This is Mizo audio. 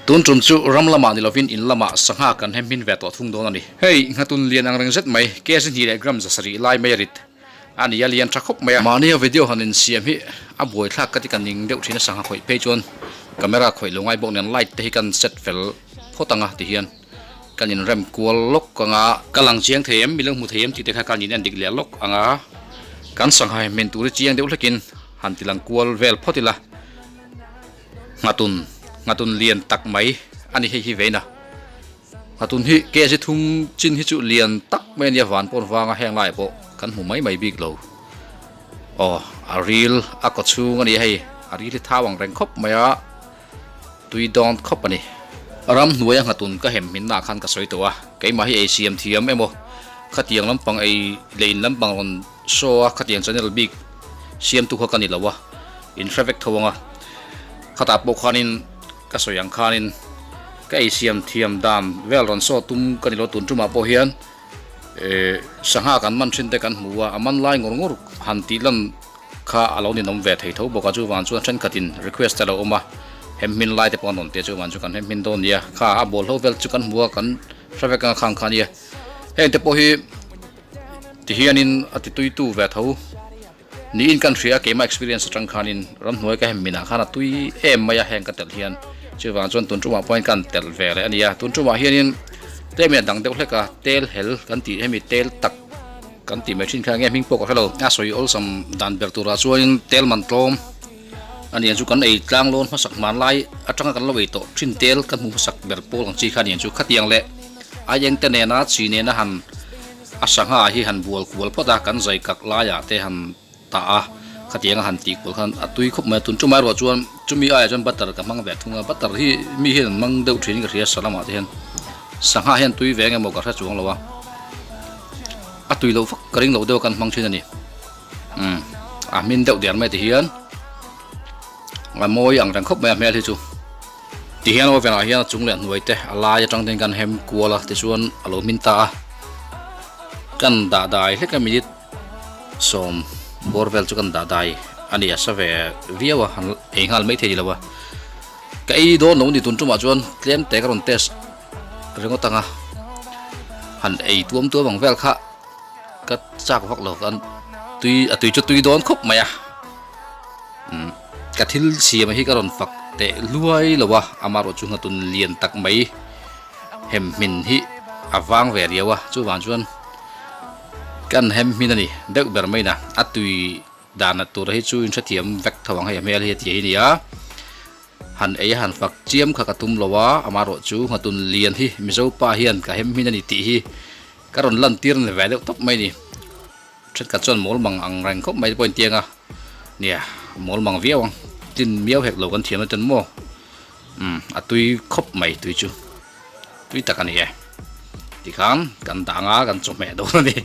Tun tum chu ram lamah ni lovin in lamah sangha kan hem hmin ve tawh thung dawn a ni. Hei, nghatun lian ang reng zet mai, kg hnih leh gram 700 lai mai a rit a ni a, lian tha khawp mai a. Mahnia video han insiam hi a buaithlak ka ti ka ning deuh thin a, sangha khawih phei chuan camera khawih lo ngai bawk nen light te hi kan set fel phawt ang a ti hian kan inrem kual lawk ang a. Ka lang chiang thei em, mi lo hmu thei em tih te kha kan in en dik leh lawk ang a, kan sangha hem hmin tur hi chiang deuh hlekin han ti lang kual vel phawt ila. Nghatun, nghatun lian tak mai a ni hei hi veina. Nghatun hi kg thum chin hi chu lian tak mai a nia van pawn vanga heng laiah pawh kan hmu mai mai bik lo. Aw a ril a kaw chhung a ni hei, a ril hi thau ang reng khawp mai a, tui dawn khawp a ni. Ram hnuaia nghatun ka hem hminna ah khan ka sawi tawh a, keimah hi ei siam thiam emaw khatiang lampang ei leh in lampang rawn show a khatiang channel bik siamtu kha ka ni lo a, in hre vek tho ang a, khatah pawh khanin ka sawi ang khanin ka ei siam thiam dan vel rawn show tum ka ni lo tun tumah pawh hian eh sangha kan man thin te kan hmu a, a man lai ngawr ngawr han tih lan kha a lo ninawm ve thei tho bawk a, chuvang chuan thenkhatin request te a lo awm a, hem hmin lai te pawh an rawn ti a, chuvang chu kan hem hmin dawn nia, kha a bawlhlo vel chu kan hmu a, kan hre vek ang a khang kha nia, heng te pawh hi. Ti hianin a ti tuitu ve tho niin kan hria a, keimah experience atang khanin ramhnuai ka hem minah khan a tui em mai a heng ka telh hian chuvang chuan tun tumah pawhin kan telh ve leh a ni a, tun tumah hianin tlem in a dang deuh hlek a, tel hel kan tih hemi tel tak kan tih mai thin kha enge hming pawh ka hre lo, a sawi awlsam dan ber turah chuanin tel man tlawm a ni ang chu kan ei tlang lawn hmasak hmanlai atanga kan lo ei tawh thin tel kan hmu hmasak ber pawl ang chi kha a ni ang chu khatiang leh aieng te nena chi nena han A sangha hi han bual kual phawt a, kan zai kak laiah te han tah a, khatianga han tih kual khan a tui khawp mai a, tun tumah erawh chuan chumi aiah chuan butter ka hmang ve thung a, butter hi mi hian an hmang deuh thin in ka hria salamah te hian sangha hian tui ve eng emaw ka hre chuang lo a, a tui loh vak ka ring lo deuh a kan hmang thin a ni, umm a hmin deuh der mai ti hian a mawi ang reng khawp mai a hmel hi chu. Ti hian oven ah hian a chung leh hnuai te a lai atang ten kan hem kual a tichuan a lo hmin ta a kan dah dai hlek a minute sawm bawr vel chu kan dah dai a ni a sa ve viau a han ei nghal mai thei ni lo a ka ei dawn lo ni tun tumah chuan tlem te ka rawn test ringawt ang a han ei tuam tuam ang vel kha ka chak vak lo kan tui a tui chu tui dawn khawp mai a. Umm ka thil siam hi ka rawn fak teh luai lo a, amaherawh chu hnatun lian tak mai hem hmin hi a vang ve riau a, chuvang chuan kan hem hmin a ni deuh ber mai na, a tui dan tur hi chu in hrethiam vek tho ang hei a hmel hi a ti hi a ni a, han ei a han fak chiam kha ka tum lo a, amaherawh chu hnatun lian hi Mizo pa hian ka hem hmin a ni tih hi ka rawn lantir ni ve deuh tawp mai a ni. Thenkhat chuan mawl mang ang reng khawp mai te pawh a intiang a, nia mawl mang viau ang, tin miau hek lo kan thiam na ten maw, umm a tui khawp mai tui chu, tui tak a ni e, tikhan kan dah anga kan chawhmeh dawn a ni.